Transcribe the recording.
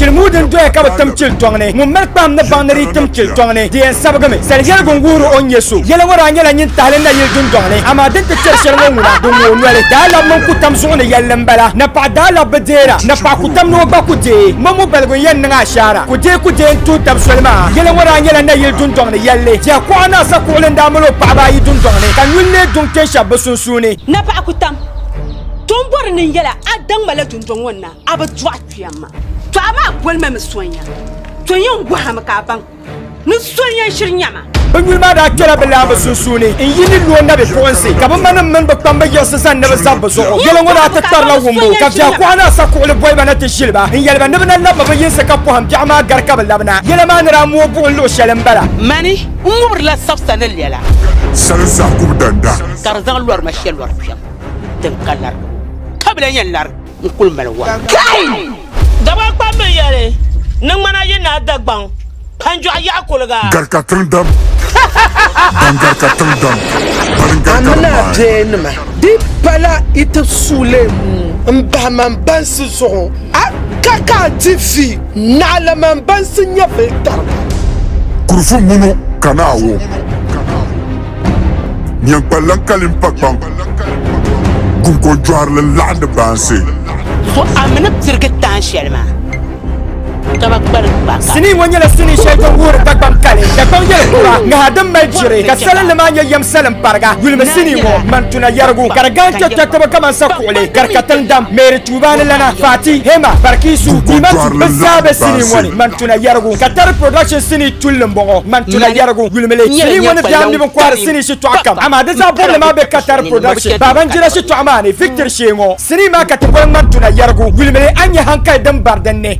Chilimu din doya ka bi tim chili tɔŋ ni, ŋun mali kpahim ni baŋ ni di yi tim chili tɔŋ ni, di yɛn sabigimi. Sali yɛligu n-wuhiri o ni nyɛ so. Yɛla ŋɔ daa nyɛla nyin tahili nayili dundɔŋ ni, amaa din ti kpɛri shɛli ŋɔ ŋuna, di ŋooi noli. Daa labi mini kutam zuɣu ni yɛlli m-bala. Napaɣa daa labi bi deera. Napaɣa kutam ni o gba ku deei. Momo baligu n-yɛn niŋ ashaara. Ku deei ku deei n-tuhi tab soli maa. Yɛla ŋɔ daa nyɛla nayili dundɔŋ ni yɛlli. Jia kuɣa ni asa kuɣili n-daa mali o paɣiba ayi dundɔŋ ni, ka nyuli lee duŋ kpe shɛba bɛ sunsuuni. Napaɣa kutam, to m-bɔri ni n yɛl a, a daŋ ma la dundɔŋ ŋɔ ni na, a bi dɔɣi kpɛm ma. To amaa boli ma mi sonya. To yɛn gɔhimi ka a baŋ ni sonya n-shiri nya ma. Bɛ nyuli maa daa kpɛla bɛ laamba sunsuuni n-yi ni lo nabipuɣinsi, ka bɛ manim mini bɛ kpamba yiɣisi zani ni bɛ zab bɛ zuɣu. Yɛla ŋɔ daa ti kparila wumbu, ka biɛhikuɣa ni asakuɣili boli ba na ti ʒili ba n-yɛli ba ni bɛ na labimi bɛ yinsi ka pɔhim biɛɣu maa gari ka bɛ labina. Yɛla maa ni daa mooi buɣim luɣ shɛli m-bala. Mani n-ŋubirila sabisa ni lɛla. Salinsi kubu danda. Ka di zaŋ lɔri ma shɛli lɔri kpɛm din ka larigibu, ka bi lahi yɛn lari n kuli mali wa. Kai! Dagbaŋ kpambi yɛli ni ŋmana yi naa Dagbaŋ Kpanjɔɣu yaɣi kuliga. Garika tiŋ dam. Ban garika tiŋ dam. Bani n A gari mini a maai. biɛyanima, di pala yi ti suui leemu m-bahi man bansi zuɣu, a ka ka a di vi naɣila man bansi nyɛvili tariga. Kurufu munu ka naa wo. Nyaŋkpalilan kali m-pa kpaŋ, guŋkɔjɔhirili n-laɣindi baansi. So a mi ni pirigi taan shɛli maa, ka ba kpalim kpa ka. Sinii ŋɔ nyɛla sinii shɛli din wuhiri Dagbaŋ kali, Dagbaŋ yɛlikura, ŋaha din mali jiri, ka salinli maa nyɛ yɛm salim pariga. Yulimi sinii ŋɔ, Mantuna Yɛrigu, ka di gani kpɛkpɛtiba kamani Sakuɣili, Garikatiŋdam, Mary Tuubaani Lana, Fati, Hema, Barikisu, Nimatu, bɛ zaa be sinii ŋɔ ni. Mantuna Yɛrigu, Katari Production sinii tulli m-bɔŋɔ. Mantuna Yɛrigu, yulimi li, sinii ŋɔ ni biɛhiŋ mi binkɔhiri sinii shitɔɣu kam, amaa di zaɣ bɔbili maa be Katari Production Babanjira shitɔɣu maa ni, Victory shee ŋɔ. Sinii maa ka ti boli Mantuna Yɛrigu, yulimi li, a ni nya hankali din bari din ni.